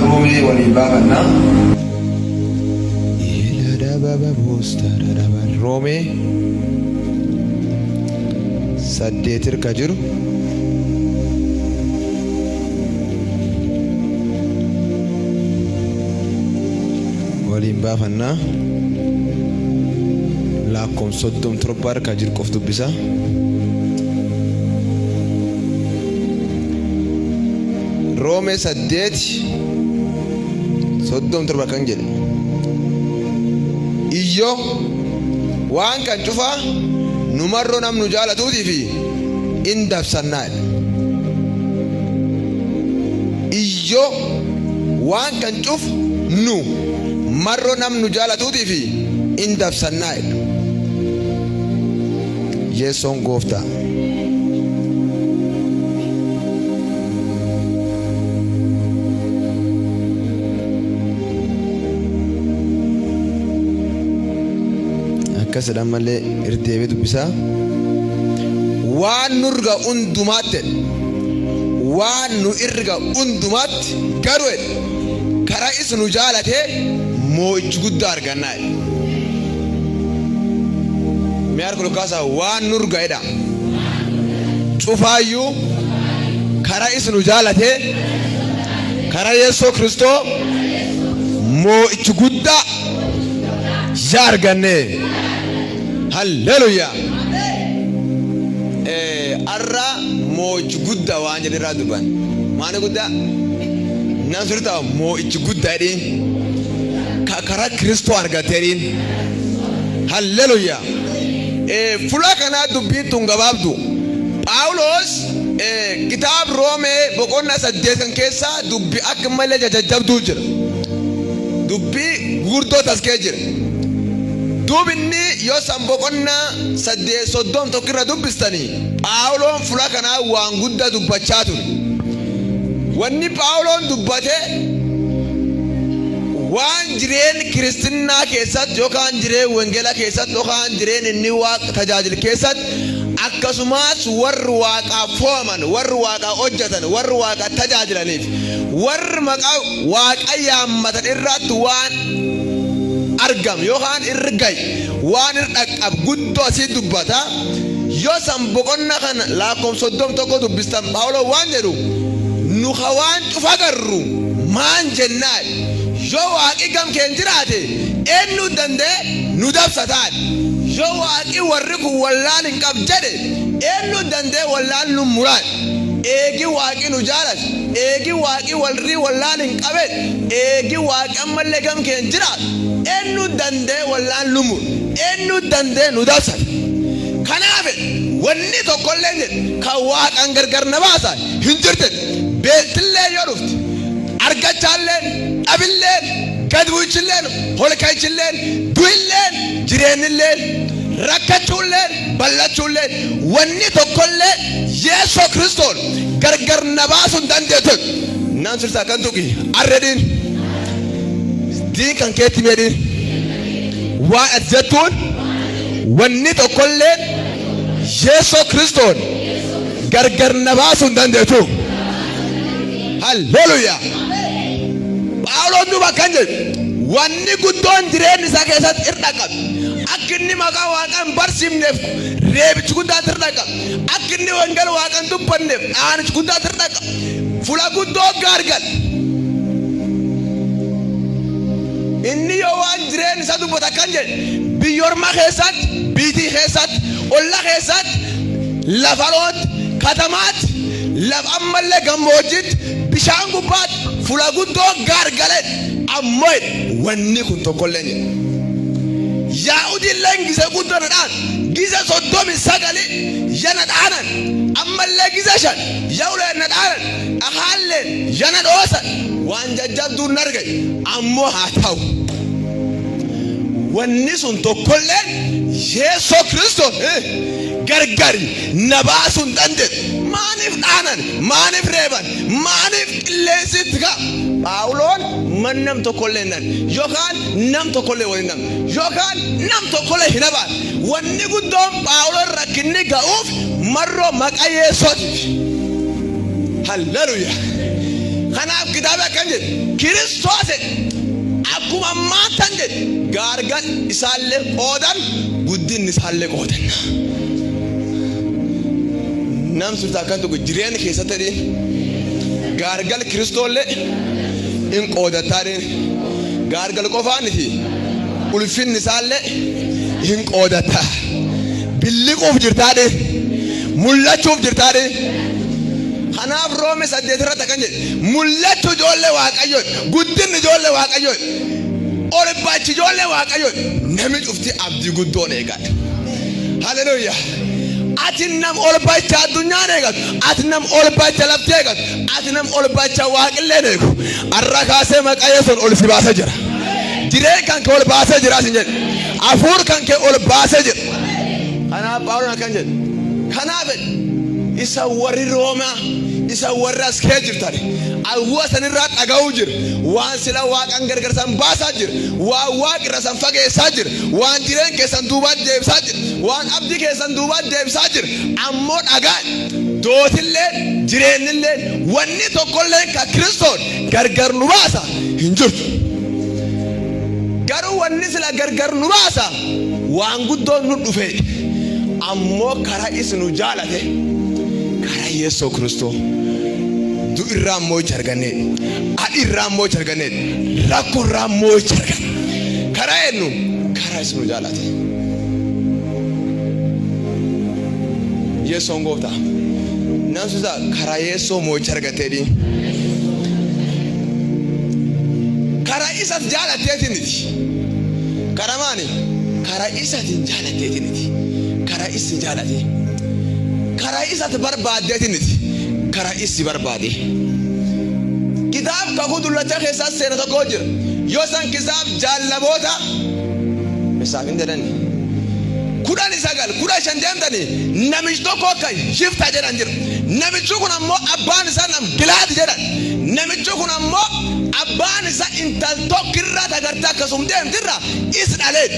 Roomee waliin baafanna. Roomee 8 irka jiru. Waliin baafannaa. Lakkoofsa 37 irka jiru qof dubbisa. Roomee 8:37 kan jedhe. Iyyoo waan kan cufaa nu marroo nam nu jaalatuutii fi in dabsannaa jedhe. Iyyoo waan kan cuf nu marroo nam nu jaalatuutii fi in dabsannaa jedhe. Yeessoon gooftaa. Akkas jedhan malee irdeebi'ee dubbisaa. Waan nurga hundumaatti jedhe. Waan nu irga hundumaatti garuu jedhe karaa isa nu jaalatee moo'ichi guddaa argannaa jedhe. Mee harka ol kaasaa waan nurga jedha. Cufaayyuu karaa isa nu jaalatee karaa Yesuus Kiristoo moo'ichi guddaa yaa arganne. Halleluuyaa. Har'a moo'ichi guddaa waan jedhe irraa dubban. Maani guddaa? Nam sirtaa moo'ichi guddaa jedhiin. Ka karaa Kiristoo argatte jedhiin. Halleluuyaa. Fuula kanaa dubbiin tun gabaabdu. Phaawulos kitaaba Roomee boqonnaa 8 kan keessaa dubbii akka malee jajjabduu jira. Dubbii gurguddoo taskee jira. Duubinni yoo san boqonnaa 8:31 irra dubbistanii Phaawuloon fuula kanaa waan guddaa dubbachaa ture. Wanni Phaawuloon dubbate waan jireen kiristinnaa keessatti yookaan jireen wangeelaa keessatti yookaan jireen inni waaqa tajaajilu keessatti akkasumas warri waaqaa fo'aman, warri waaqaa hojjetan, warri waaqaa tajaajilaniif warri maqaa waaqa yaammatan irratti waan argam yookaan irra gahe waan irra dhaqqab guddoo asii dubbata. Yoo san boqonnaa kana lakkoofsa 31 dubbistan Phaawulos waan jedhu nu ka waan cufa garru maan jennaa yoo waaqi gam keen jiraate eenyu danda'e nu dabsataan yoo waaqi warri kun wallaal hin qab jedhe eenyu danda'e wallaal nu muraan eegi waaqi nu jaalate eegi waaqi warri wallaal hin qabe eegi waaqi ammallee gam keen jiraate eenyu danda'e wallaal nu muru eenyu danda'e nu dabsate. Kanaaf wanni tokkollee jedhe kan waaqaan gargar na baasa hin jirte. Beeltillee yoo dhufte argachaalleen dhabilleen gad bu'ichilleen ol ka'ichilleen du'illeen jireennilleen rakkachuulleen ballachuulleen wanni tokkollee Yeesoo Kiristoon gargar na baasuu hin dandeettu. Naan sirsaa kan tuqi arrediin diin kan keetti meedhiin waan ati jettuun wanni tokkolleen Yeesoo Kiristoon gargar na baasuu hin dandeettu. Halleluuyaa. Phaawulos duuba akkan jedhu wanni guddoon jireenya isaa keessatti irra qabu akka inni maqaa waaqaa hin barsiifneef reebichi guddaatti irra qabu akka inni wangeela waaqaa hin dubbanneef dhaanichi guddaatti irra qabu fuula guddoo gaargal. Inni yoo waan jireenya isaa dubbata akkan jedhe biyya ormaa keessatti, biitii keessatti, olla keessatti, lafa lootti, katamaatti, lafa ammallee gammoojjiitti, bishaan gubbaatti, fuula guddoo gaargalee ammoo wanni kun tokkollee hin jedhu. Yaa'udiilleen gise guddoo na dhaan gise 39 yana dhaanan ammallee gise 5 ya'uleen na dhaanan dhahaalleen yana dhoosan waan jajjabduun nargay ammoo haa ta'u. Wanni sun tokkolleen Yeesoo Kiristoos gargari na baasuu hin dandeettu. Maaliif dhaanan? Maaliif reeban? Maaliif qilleensi itti ka'a? Phaawuloon man nam tokkollee hin dhanne yookaan nam tokkollee waliin dhabne yookaan nam tokkollee hin abaan. Wanni guddoon Phaawuloon rakkinni ga'uuf marroo maqaa Yeesootiif. Halleluuyaa. Kanaaf kitaaba akkan jedhu Kiristoos Gaargal isaallee qoodan, guddinni isaallee qoodanna. Nam sulta akkan tokko jireenya keessatti jedhiin, gaargal Kiristoollee in qoodattaa jedhiin. Gaargal qofaaniti, ulfinni isaallee hin qoodattaa. Billiquuf jirtaa jedhiin, mul'achuuf jirtaa jedhiin. Kanaaf Roome 8 irratti akkan jedhe: mul'achuu ijoollee Waaqayyoo, guddinni ijoollee Waaqayyoo, ol bachi ijoollee Waaqayyoo, namni cufti abdii guddoon eegadha. Haleluuyaa. Ati nam ol bacha addunyaan eegatu, ati nam ol bacha lafti eegatu, ati nam ol bacha waaqilleen eegu. Arra kaasee maqaa Yesuun ol si baasee jira. Jireen kan kee ol baasee jira sin jedhe. Hafuur kan kee ol baasee jira. Kanaaf Phaawulos akkan jedhe. Kanaaf isa warri Roomaa, isa warri as kee jirtan, awwa sanirraa dhaga'uu jira. Waan sila Waaqan gargar san baasaa jira. Waan Waaqi irra san fageessaa jira. Waan jireen keessan duubaan deebisaa jira. Waan abdii keessan duubaan deebisaa jira. Ammoo dhagaan dootillee jireennillee wanni tokkollee ka Kiristoon gargar nu baasa hin jirtu. Garuu wanni sila gargar nu baasa waan guddoon nu dhufe. Ammoo karaa isi nu jaalate, karaa Yesuus Kiristoo, du'i irraa moo'icha arganne, adii irraa moo'icha arganne, rakkoo irraa moo'icha arganne. Karaa eenyu? Karaa isi nu jaalate. Yesuun gooftaa. Namni karaa Yesuus moo'icha argateedhi. Karaa isas jaalateetiniti. Karaa maani? Karaa isatiin jaalateetiniti. Karaa isi jaalate. Karaa isatti barbaaddeetiniti. Karaa isi barbaade. Kitaab kakuu dullacha keessaa seena tokko jira. Yoo san kitaab jaallaboota isaaf hin jedhani. 19 15 deemtanii, namichi tokko akka Yiftaa jedhan jira. Namichi kun ammoo abbaan isaa nam Gilaad jedhan. Namichi kun ammoo abbaan isaa intal tokkirraa tagartee akkasum deemtirra is dhalee,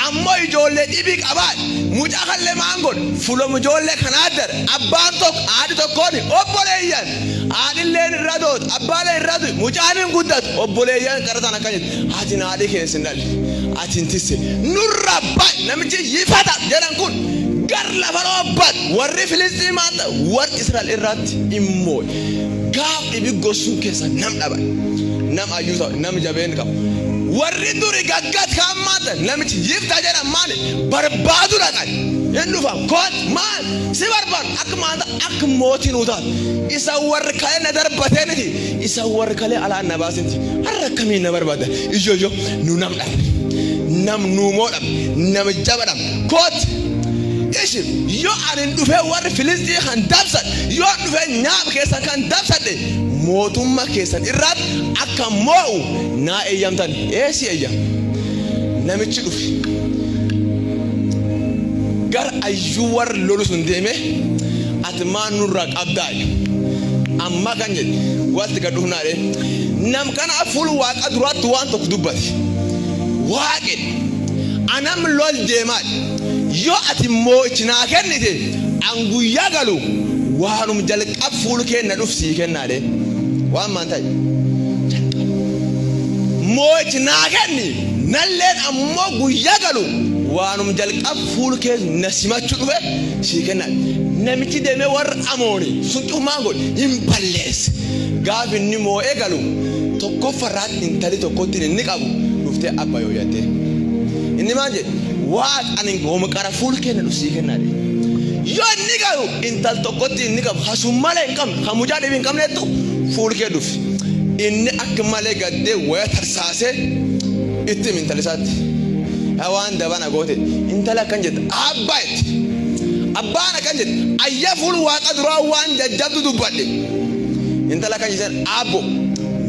ammoo ijoollee dhibii qabaa. Mucaa kallee maan godhe? Fulom ijoollee kanaa dare. Abbaan tokko, haadhi tokkoon obboleeyyan. Haadhilleen irra dootu, abbaalee irra du'e, mucaan hin guddatu. Obboleeyyan qaratan akkan jedhu: "Ati haadhi keessa hin dhalle, ati hin tisse, nurra ba'i." Namichi Yifata jedhan kun gar lafa roobbat. Warri Filisxiin maanta warri Israa'el irratti immoo gaaf dhibi gosuun keessa nam dhaban, nam ayyuu ta'u, nam jabeen qabu. Warri duri gaggat kaan maanta namichi Yifta jedhan maali barbaadu dhaqan. Hin dhufa, koot, maal si barbaadu, akka maanta akka mootii nuu taatu. Isa warri kalee na darbatee miti, isa warri kalee alaan na baasinti, har'a akkamiin na barbaada? Ijoo ijoo, nu nam dhabne, nam nuumoo dhabne, nam jaba dhabne. Koot ishi, yoo ani dhufee warri Filistii kan dabsan, yoo dhufee nyaap keessan kan dabsadhe, mootummaa keessan irraatti akka moo'u naa eeyyamtan? Eessi eeyyam. Namichi dhufe gara ayyuu warri lolu sun deeme: "Ati maan nurraa qabdaa amma?" kan jedhe. Watti gad dhufnaadhe. Nam kana fuul Waaqa duraatti waan tokko dubbate: "Waaqe, anam lol deemaa, yoo ati moo'ichi naa kennite, an guyyaa galu waanum jalqab fuul kenna dhuf sii kennaadhe." Waan maan ta'e moo'ichi naa kenni, nalleen ammoo guyyaa galu waanum jalqab fuul kee na simachuu dhufe sii kenna. Namichi deemee warra Amooni sun cufumaan godhe hin balleesse. Gaaf inni moo'ee galu, tokkoffarraatti intali tokkotti inni qabu dhuftee abba yoo jette, inni maal jedhe? "Waaq, ani hooma qara fuul kenna dhuf sii kennaadhe." Yoo inni galu, intal tokkotti inni qabu hasum malee hin qabne, kan mucaa dhibii hin qabnettu fuul kee dhufi. Inni akka malee gaddee waya tarsaasee itti himi intala isaatti: "Yaa waan dabana goote." Intala akkan jette: "Abbaa," itti, abbaan akkan jette, "Ayya, fuul Waaqa duraa waan jajjabdu dubbadhe." Intala akkan jettan: "Abbo,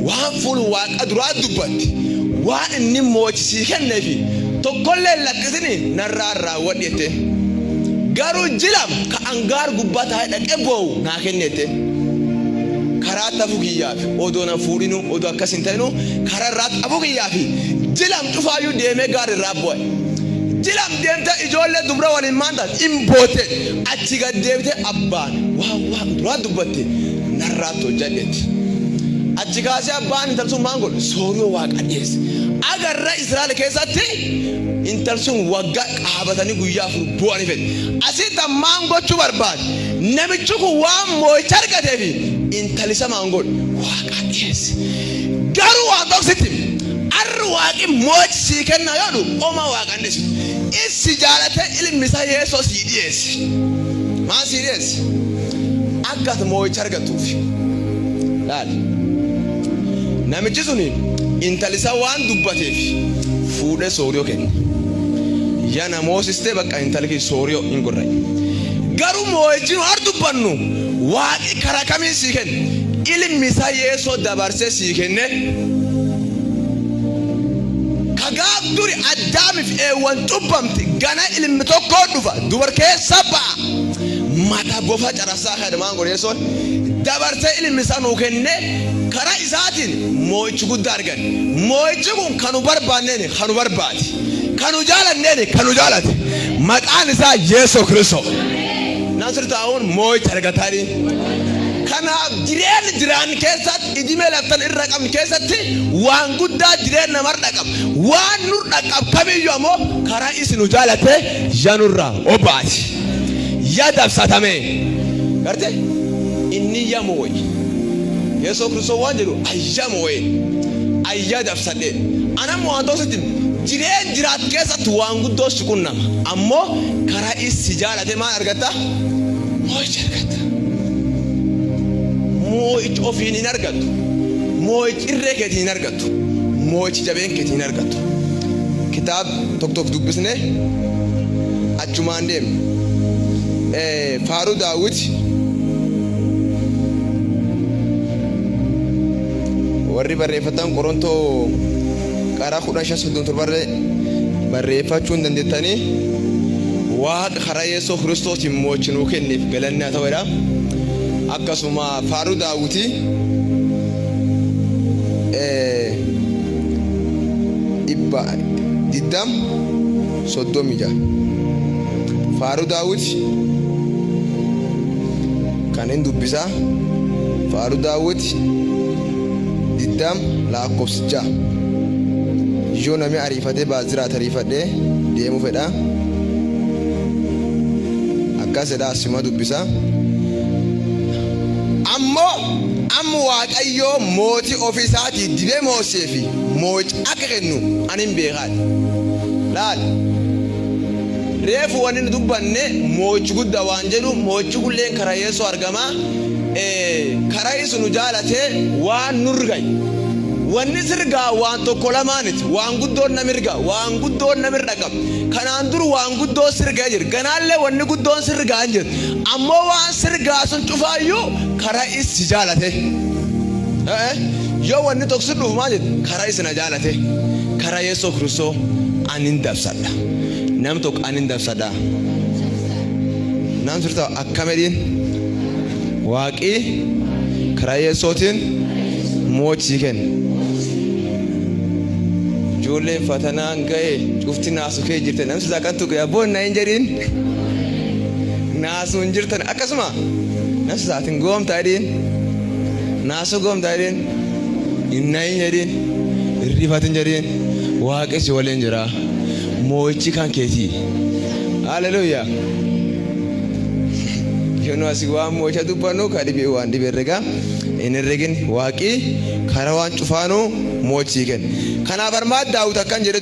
waan fuul Waaqa duraa dubbatte, waan inni moochisii kenneefi tokkollee hin lakkisini, narraa raawwadhi," jette. "Garuu jilam ka angaar gubbaa taa'ee dhaqee boo'u naa kenne," jette. Karaa tafuu kiyyaafi odoo na fuudhinu, odoo akkas hin ta'inu, karaa irraa xafuu kiyyaafi jilam cufaayyuu deemee gaari irraa bu'e. Jilam deemtee ijoollee dubra waliin maan taate? Hin bootte. Achi gad deebitee abbaan waan Waaqa duraa dubbatte narraatti hojjadheetti. Ati Achi kaasee abbaan intal sun maan godhe? Sooriyoo Waaqa dhiyeesse. Agarra Israa'el keessatti intal sun waggaa qaabatanii guyyaa 4 bu'anii fedhe. Asitti ammaan gochuu barbaade? Namichi kun waan moo'icha argateef intalisa maan godhe? Waaqa dhiyeesse. Garuu waan tokko sitti hima. Arri Waaqi moo'icha sii kennaa yoo jedhu oma Waaqa hin dhiisu. Issi jaalatee ilmi isaa Yeesoo sii dhiyeesse. Maal sii dhiyeesse? Akka ati moo'icha argattuuf. Laali. Namichi suni intali isaa waan dubbateef fuudhee sooriyoo kenne. Ya na moosistee bakka intali kiyya sooriyoo hin gorra'e. Garuu moo'ichi nu har dubbannu Waaqi karaa kamiin sii kenne? Ilmi isaa Yeesoo dabarsee sii kenne. Ka gaaf duri Addaamiif Eewwan cubbamte gana ilmi tokkoo dhufa dubar keessa ba'a. Mata bofa carasaa kan maan godhe Yesoon? Dabarsee ilmi isaa nuu kenne. Karaa isaatiin moo'ichi guddaa arganne. Moo'ichi kun kan nu barbaanneen kan nu barbaade. Kan nu jaalanneen kan nu jaalate. Maqaan isaa Yesuus Kiristoos. Nasir taa'uun moo'icha argatanii. Kanaaf jireenya jiraan keessatti idimee laftan irra qabnu keessatti waan guddaa jireenya namarra dhaqab. Waan nur dhaqab kamiyyuu ammoo karaa isi nu jaalate yanurraa obaati. Ya dabsatame. Garte inni ya moo'i. Yesuus Kiristoos waan jedhu ayya moo'e. Ayya dabsadhe. Anam waan tokko jireenya jiraat keessatti waan guddoo si qunnama. Ammoo karaa isi jaalate maal argatta? Moo'icha argatta. Moo'icha ofiin hin argattu. Moo'icha irree keetiin hin argattu. Moo'icha jabeen keetiin hin argattu. Kitaaba tokko tokko dubbisne achumaan deemne. Faaruu Daawit warri barreeffatan Qorontoo qara 15:37 barreeffachuu hin dandeettanii. Waaqa karaa Yesuus Kiristoosiin moo'icha nuu kenneef galanni haa ta'uudha. Akkasuma Faaruu Daawwitii 120:36. Faaruu Daawit kan hin dubbisaa. Faaruu Daawit 20 lakkoofsa 6. Yoo namni ariifatee baas jiraate ariifadhee deemuu fedha. Akkas jedha, asuma dubbisa. Ammoo amma Waaqayyoo mootii ofii isaatii dibee moosee fi moo'icha akka kennu ani hin beekaadha. Laal. Reefu wanni nu dubbanne moo'ichi guddaa waan jedhu, moo'ichi kulleen karaa Yeesoo argama. Karaa isu nu jaalatee waan nurra gahe. Wanni sirgaa waan tokko lamaaniti. Waan guddoon namirga. Waan guddoon namirra qaba. Kanaan dur waan guddoo sirgaa jira. Ganaallee wanni guddoon sirgaa hin jiru. Ammoo waan sirgaa sun cufaayyuu karaa isi jaalate. Yoo wanni tokko si dhufu maal jedhu? Karaa isi na jaalate. Karaa Yesuus Kiristoos ani hin dabsadha. Nam tokko ani hin dabsadha. Nam sirta akkam jedhiin? Waaqii karaa Yesuutiin mootii kenna. Ijoolleen fatanaan ga'e cufti naasu kee jirte, namni silaa kan tuqe abboon na hin jedhiin. Naasuu hin jirtan akkasuma namni silaatiin goomtaa jedhiin. Naasuu goomtaa jedhiin. Hin nahin jedhiin. Hin rifatin jedhiin. Waaqi si waliin jira. Moo'ichi kan keetii. Haleluuyaa. Yoo nu asii waan moo'icha dubbannu ka dhibee waan dhibee herregaa hin herregin, waaqii karaa waan cufaanuu moo'ichi kenna. Kanaaf armaan Daawit akkan jedhe.